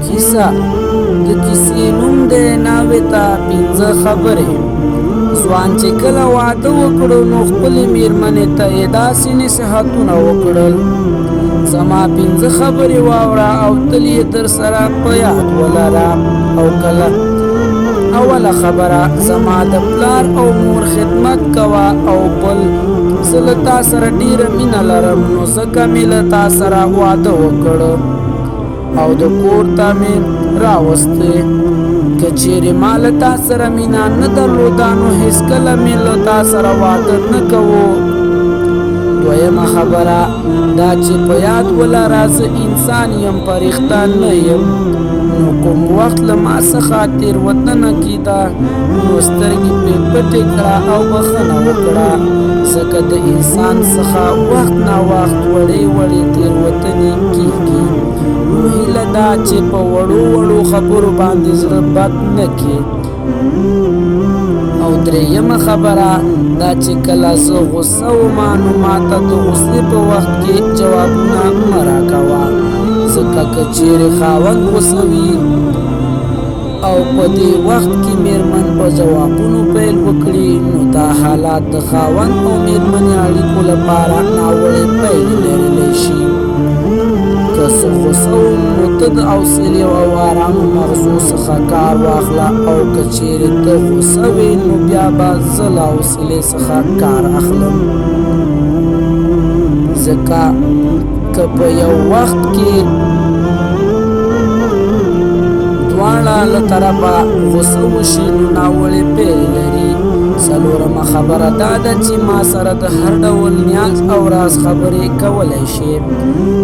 کیسه د کیسې نوم دی ناوې ته پنځه خبرې. ځوان چې کله واده وکړو نو خپلې میرمنې ته یې داسې نصیحتونه وکړل: زما پنځه خبرې واوره او تل یې در سره په یاد ولره. او کله اوله خبره، زما د پلار او مور خدمت کوه. او بل، زه له تا سره ډېره مینه لرم، نو ځکه مې له تا سره واده وکړ او د کور ته مې راوستې. که چیرې ما له تا سره مینه نه درلوده نو هېڅکله مې له تا سره واده نه کوو. دویمه خبره دا چې په یاد ولره، زه انسان یم، فرښته نه یم، نو کوم وخت له ما څخه تېروتنه کېده نو سترګې پرې پټې کړه او بخښنه وکړه، ځکه د انسان څخه وخت نا وخت وړې وړې تېروتنې کېږي. نو هیله ده چې په وړو وړو خبرو باندې زړه بد نه کړې. او درېیمه خبره دا چې کله زه غوسه وم نو ماته د غوسې په وخت کې جوابونه مه راکوه، ځکه که چیرې خاوند غوسه وي او په دې وخت کې میرمن په جوابونو پیل وکړي نو دا حالات د خاوند او میرمنې اړیکو لپاره ناوړې پایلې لرلی شي. که زه غوسه وم نو ته د حوصلې او آرامو مغزو څخه کار واخله، او که چیرې ته غوسه وې نو بیا به زه له حوصلې څخه کار اخلم، ځکه که په یو وخت کې دواړه له طرفه غوسه وشي نو ناوړې پایلې لري. څلورمه خبره دا ده چې ما سره د هر ډول نیاز او راز خبرې کولی شي،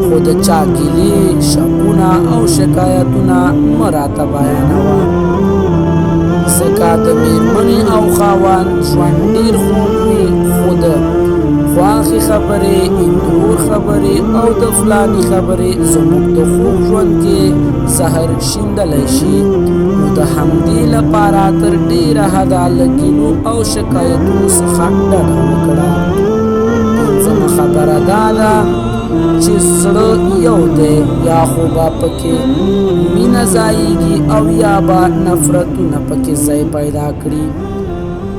خو د چا ګیلې، شکونه او شکایتونه مه راته بیانوه، ځکه د میرمنې او خاوند ژوند ډېر خوږ وي، خو د خواښې خبرې، اندور خبرې او د فلاني خبرې زموږ د خوږ ژوند کې زهر شیندلی شي. نو د همدې لپاره تر ډېره حده له ګیلو او شکایتونو څخه ډډه وکړه. پنځمه خبره دا ده چې زړه یو دی، یا خو به پکې مینه ځایږي او یا به نفرتونه پکې ځای پیدا کړي.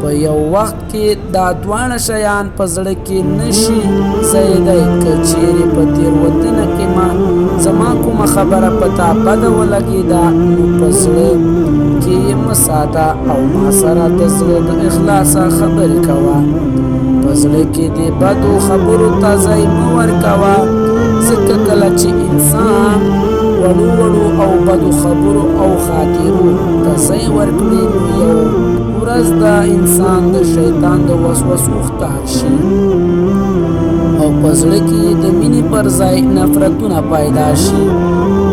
په یو وخت کې دا دواړه شیان په زړه کې نشي ځایېدی. که چیرې په تېروتنه کې ما زما کومه خبره په تا بده ولګېده نو په زړه کې یې مه ساته او ما سره د زړه د اخلاصه خبرې کوه. په زړه کې دې بدو خبرو ته ځای مه ورکوه، ځکه کله چې انسان وړو وړو او بدو خبرو او خاطرو ته ځای ورکړي نو یو ورځ دا انسان د شیطان د وسوسو ښکار شي او په زړه کې د مینې پر ځای نفرتونه پیدا شي.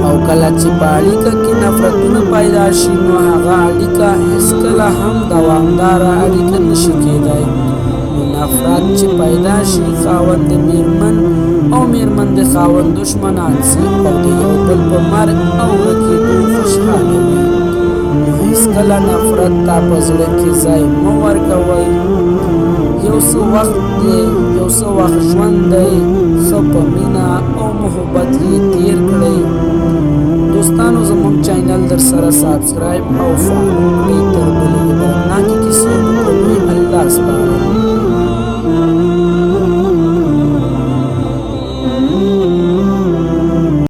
او کله چې په اړیکه کې نفرتونه پیدا شي نو هغه اړیکه هېڅکله هم دوامداره اړیکه نشي کېدای. نو نفرت چې پیدا شي، خاوند د میرمن او میرمن د خاوند دښمنان سي او د یو بل په مرګ او ورکېدو خوشحاله وي. نو هېڅکله نفرت ته په زړه کې ځای مه ورکوئ. یو څه وخت دی، یو څه وخت ژوند دی، ښه په مینه او محبت یې تیر کړئ. دوستانو، زموږ چینل در سره سبسکرایب او فالو کړئ. تر بلې عبرتناکې کیسې مو په لوی الله سپارم.